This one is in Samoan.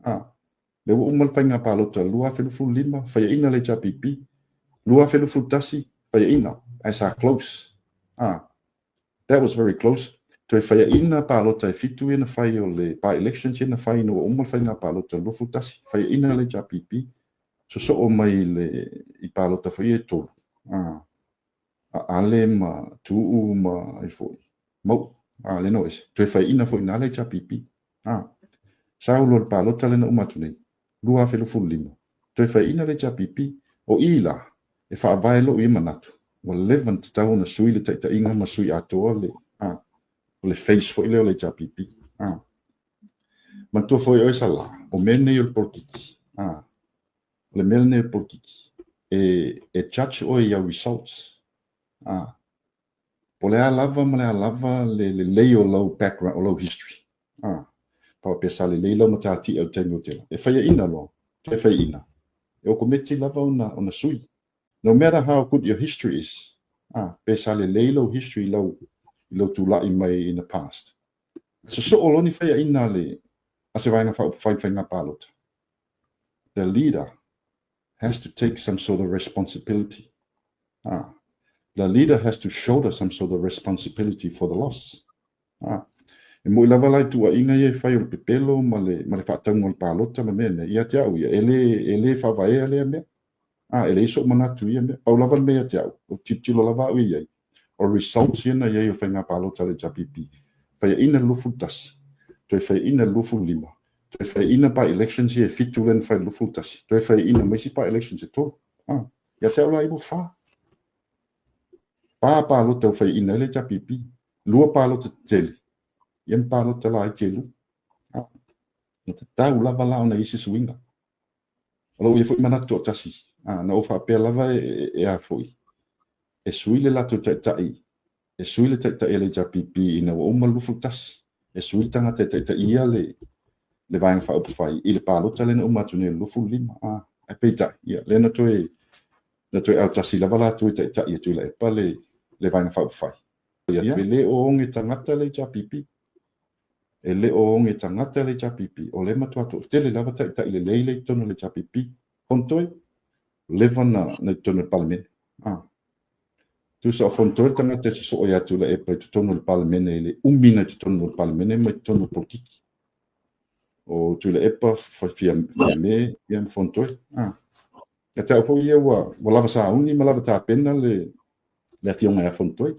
Lea ua uma le faiga palota 2025, faiaina le HRPP, 2021, faiaina, ae sa close. That was very close. Toe faiaina palota e 7 ia na fai o le by-elections ia na fai ina ua uma le faiga palota 21, faiaina le HRPP, sosoo mai le, i palota foi e 3. Ale ma Tuu ma ai foi. Mau, le no ese. Toe faiaina foi na le HRPP. Sau lo le palota le na uma atu nei, 2025. Toe faiaina le HRPP. O i la, e whaavae lo i manatu. Ua leva na tatau ona sui le taitaiga ma sui atoa le, o le face foi lea o le HRPP. Manatua foi oe Sala, o mea nei o le polokiki. O le mea nei o le polokiki. E judge oe i au results. Po le a lava ma le a lava le lelei o lau background, o lau history. Pa pe sa lelei lau matatia o le taimi o tela. E faiaina loa, toe faiaina. E o kometi lava ona sui. No matter how good your history is, pe sa lelei lau history lau, i lau tula'i mai in the past. So so o loni faiaina le a se vaega faaupufai palota. The leader has to take some sort of responsibility. The leader has to shoulder some sort of responsibility for the loss. E moi lava lai tuuaiga ia e fai o le pepelo ma le faatauga o le palota ma mea nei. Ia te au ia, e le faavaea lea mea. E leai so'u manatu ia mea. Pau lava le mea ia te au, o tilotilo lava au i ai. O results ia na i ai o faiga palota a le HRPP. Faiaina le 21, toe faiaina le 25, toe faiaina by elections ia e 7 lea na fai le 21, toe faiaina ma isi by elections e 3. Ia te au la i ua 4. 4 palota ua faiaina ai le HRPP. 2 palota tetele, ia ma palota laiti e 2. Na tatau lava la ona i se suiga. O lou ia foi manatu o tasi. Na ou faapea lava e a foi. E sui le latou taitai, e sui le taitai a le HRPP ina ua uma le 21. E sui le tagata e taitaia le Vaega Faaupufai i le palota lea na uma atu nei le 25. Ae peitai, ia, lea na toe autasi lava latou e taitai e Tuilaepa le Vaega Faaupufai. Ia, e le o oge tagata le HRPP. E le o oge tagata le HRPP. O lea matua toatele lava taitai lelei le i totonu o le HRPP. Fonotoe, leva na i totonu o le Palemene. Tusa o Fonotoe le tagata e sosoo ia Tuilaepa i totonu o le Palemene i le umi na i totonu o le Palemene ma i totonu o le polokiki. O Tuilaepa, Fiame, ia ma Fonotoe. Ia te au foi ia ua lava sauni ma lava tapena le afioga ia Fonotoe.